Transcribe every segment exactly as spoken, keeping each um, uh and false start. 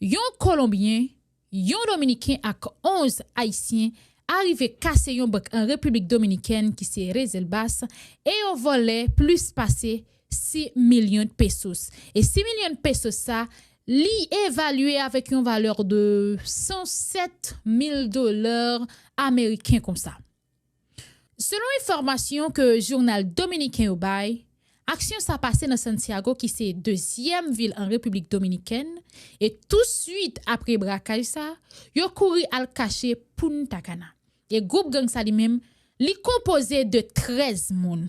Yon Kolonbyen, yon Dominiken ak onz Ayisyen arive kase yon bank an Repiblik Dominikèn ki se Rezelbas e yo vòlè plis pase sis milyon pesos. E sis milyon pesos sa, li evalye avèk yon valè de san sèt mil dola ameriken konsa. Selon enfòmasyon ke jounal dominiken yo bay, aksyon sa pase nan Santiago ki se dezyèm vil an Repiblik Dominikèn, e touswit apre brakaj sa, yo kouri al kache Punta Cana. E gwoup gang sa li menm, li konpoze de trèz moun,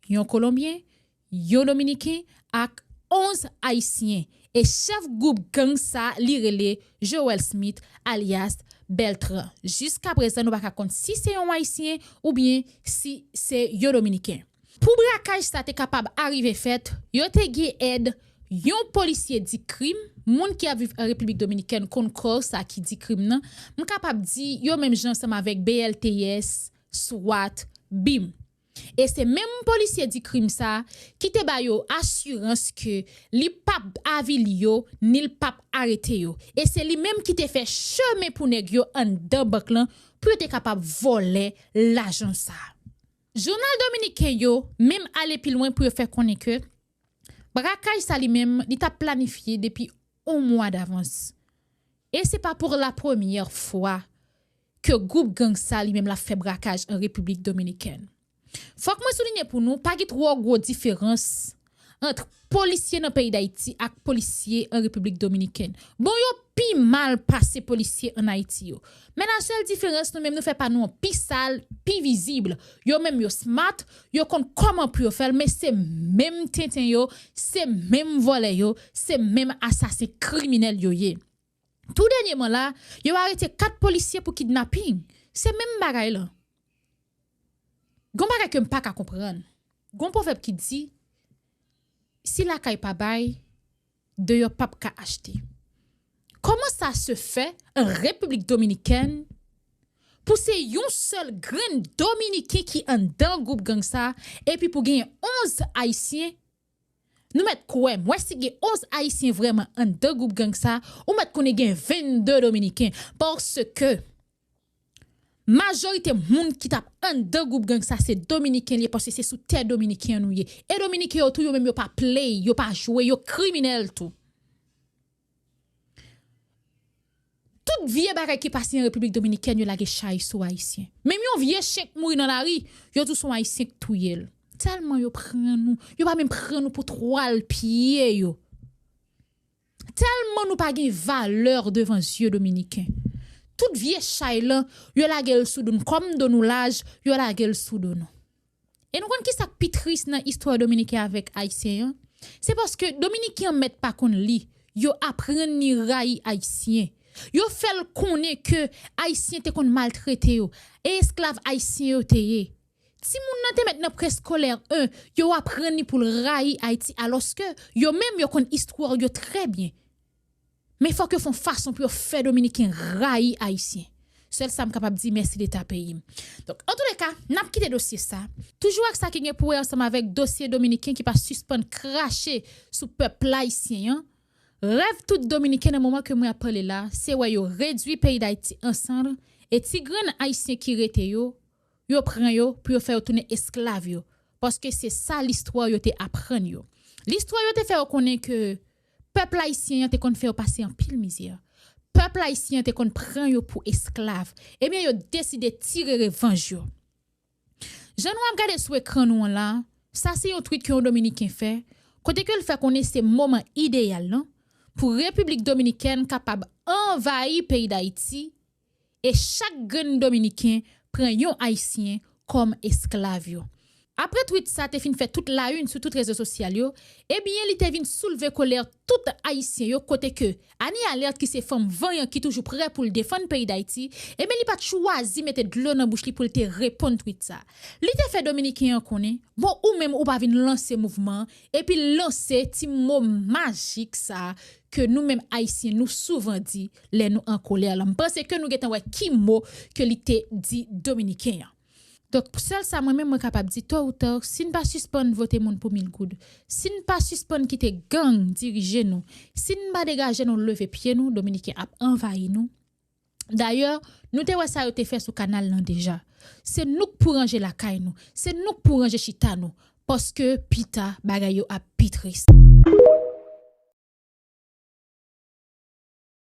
yon Kolonbyen, yon Dominiken ak onz Ayisyen. E chèf gwoup gang sa li rele Joel Smith alyas Beltran. Jiskaprezan nou pa ka konn si se yon Ayisyen oubyen si se yon Dominiken. Pou brakaj sa te kapab arive fèt, yo te gen èd yon polisye di krim, moun ki ap viv an Repiblik Dominikèn konn kò sa ki di krim nan, m kapab di yo menm jan ansanm avèk B L T S, swat, bim. E se menm polisye di krim sa ki te ba yo asirans ke li p ap avili yo, ni l p ap arete yo. E se li menm ki te fè chemen pou nèg yo anndan bank lan pou yo te kapab vòlè lajan sa. Jounal dominiken yo menm ale pi lwen pou yo fè konnen ke brakaj sa li menm li t ap planifye depi yon mwa davans. E se pa pou la premyè fwa ke gwoup gang sa li menm l ap fè brakaj an Repiblik Dominikèn. Fòk mwen soulinye pou nou, pa gen twò gwo diferans ant polisye nan peyi Dayiti ak polisye an Repiblik Dominikèn. Bon, yo pi mal pase polisye an Ayiti yo. Men la sèl diferans, nou menm nou fè pa nou an pi sal, pi vizib. Yo menm yo smart, yo konn kòman pou yo fè l, men se menm tenten yo, se menm vòlè yo, se menm asasen kriminèl yo ye. Tou dènyèman la, yo arete kat polisye pou kidnaping. Se menm bagay lan. Gon bagay ke m pa ka konprann. Gon pwovèb ki di, si lakay pa bay, deyò p ap ka achte. Kòman sa se fè an Repiblik Dominikèn pou se yon sèl grenn Dominiken ki anndan gwoup gang sa, epi pou genyen onz Ayisyen? Nou mèt kwè m, wè si gen onz Ayisyen vrèman anndan gwoup gang sa, ou mèt konnen gen vennde Dominiken, paske majorite moun ki t ap anndan gwoup gang sa se Dominiken li ye, paske se sou tè Dominiken an nou ye. E Dominiken yo tou, yo menm yo pa play, yo pa jwe, yo kriminèl tou. Tout vye bagay ki pase an Repiblik Dominikèn, yo lage chay sou Ayisyen. Menm yon vye chen k mouri nan lari, yo di w se yon Ayisyen k touye l. Tèlman yo pran nou, yo pa menm pran nou pou twal pye yo. Tèlman nou pa gen valè devan zye Dominiken. Tout vye chay lan, yo lage l sou do n. Kòm do nou laj, yo lage l sou do nou. E nou konn ki sa k pi tris nan istwa Dominiken avèk Ayisyen an? Se paske Dominiken an mèt pa konn li, yo aprann li rayi Ayisyen. Yo fè l konnen ke Ayisyen te konn maltrete yo, e esklav ayisyen yo te ye. Timoun nan te mèt nan preskolè en, yo aprann li pou l rayi Ayiti, alòske yo menm yo konn istwa yo trè byen. Men fòk yo fè yon fason pou yo fè Dominiken rayi Ayisyen. Sèl sa m kapab di, mèsi Leta peyi m. Donk, antouleka, n ap kite dosye sa. Toujou ak sa ki gen pou wè ansanm avèk dosye Dominiken ki pa sispann krache sou pèp ayisyen an. Rèv tout Dominiken nan moman ke mwen ap pale la, se wè yo redwi peyi Dayiti an sann, e ti grenn Ayisyen ki rete yo, yo pran yo pou yo fè yo tounen esklav yo, paske se sa listwa yo te aprann yo. Listwa yo te fè yo konnen ke pèp ayisyen an te konn fè yo pase anpil mizè. Pèp ayisyen an te konn pran yo pou esklav. Ebyen, yo deside tire revanj yo. Jan nou ap gade sou ekran nou an la, sa se yon tweet ke yon Dominiken fè, kote ke l fè konnen se moman ideyal lan pou Repiblik Dominikèn kapab anvayi peyi Dayiti e chak grenn Dominiken pran yon Ayisyen kòm esklav yo. Apre tweet sa te fin fè tout la une sou tout rezo sosyal yo, ebyen li te vin soulve kolè tout Ayisyen yo kote ke Annie Alerte ki se fanm vanyan ki toujou prè pou l defann peyi Dayiti, ebyen li pa t chwazi mete dlo nan bouch li pou l te reponn tweet sa. Li te fè Dominiken an konnen, bon ou menm ou pa vin lanse mouvman an, epi lanse ti mo majik sa ke nou menm Ayisyen nou souvan di lè nou an kolè la. M panse ke nou gentan wè ki mo ke li te di Dominiken an. Donk, sèl sa mwen menm mwen kapab di, to ou ta, si n pa sispann vote moun pou mil goud, si n pa sispann kite gang dirije nou, si n pa degaje nou leve pye nou, Dominiken ap anvayi nou. Dayè, nou te wè sa yo te fè sou kanal lan deja. Se nou k pou ranje lakay nou, se nou k pou ranje chita nou, paske pita bagay yo ap pi tris.